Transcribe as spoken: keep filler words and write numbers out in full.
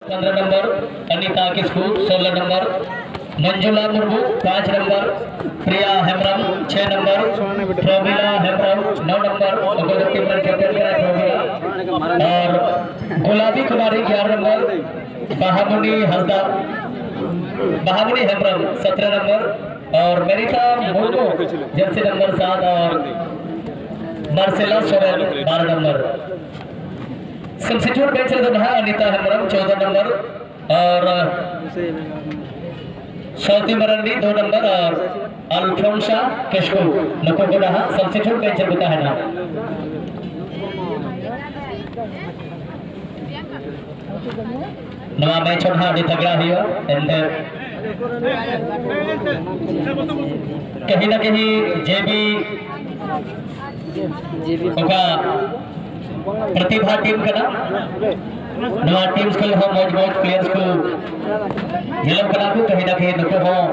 पंद्रह नंबर, अनिता किस्कू सोलह नंबर, मंजुला मुर्मू पाँच नंबर, प्रिया हेम्ब्रम छह नंबर, प्रमिला हेम्ब्रम नौ नंबर, अगरबत्ती मन कैप्टन करा प्रमिला, और गुलाबी कुमारी ग्यारह नंबर, बहामुनी हंसदा, बहामुनी हेम्ब्रम सत्रह नंबर, और मेरिता मुर्मू जर्सी नंबर सात और मार्सेला सोरेन बारह नंबर। सब्स्टिट्यूट बेंच ᱨᱮᱫᱚ ᱱᱟᱦᱟᱜ ᱟᱱᱤᱛᱟ ᱦᱮᱢᱵᱨᱚᱢ ᱪᱳᱫᱽᱫᱚ ᱱᱚᱢᱵᱚᱨ ᱟᱨ ᱥᱟᱣᱛᱤ ᱢᱟᱨᱟᱱᱰᱤ ᱫᱩ ᱱᱚᱢᱵᱚᱨ ᱟᱨ ᱟᱞᱯᱷᱚᱱᱥᱟ ᱠᱤᱥᱠᱩ, ᱱᱩᱠᱩ ᱠᱚ ᱱᱟᱦᱟᱜ ᱥᱟᱵᱥᱴᱤᱴᱭᱩᱴ ᱵᱮᱧᱪ ᱨᱮᱠᱚ ᱛᱟᱦᱮᱱᱟ᱾ ᱱᱚᱣᱟ ᱢᱮᱪ ᱦᱚᱸ ᱱᱟᱦᱟᱜ ᱟᱹᱰᱤ ᱛᱟᱜᱲᱟ ᱦᱩᱭᱩᱜᱼᱟ, ᱮᱱᱛᱮ ᱠᱟᱹᱦᱤ ᱱᱟ ᱠᱟᱹᱦᱤ ᱡᱮ ᱵᱤ ᱚᱠᱟ ᱯᱨᱚᱛᱤᱵᱷᱟ ᱴᱤᱢ ᱠᱟᱱᱟ, ᱱᱚᱣᱟ ᱴᱤᱢ ᱠᱷᱚᱱ ᱦᱚᱸ ᱢᱚᱡᱽ ᱢᱚᱡᱽ ᱯᱞᱮᱭᱟᱨᱥ ᱠᱚ ᱧᱮᱞᱚᱜ ᱠᱟᱱᱟ ᱠᱚ, ᱠᱟᱹᱦᱤ ᱱᱟ ᱠᱟᱹᱦᱤ ᱱᱩᱠᱩ ᱦᱚᱸ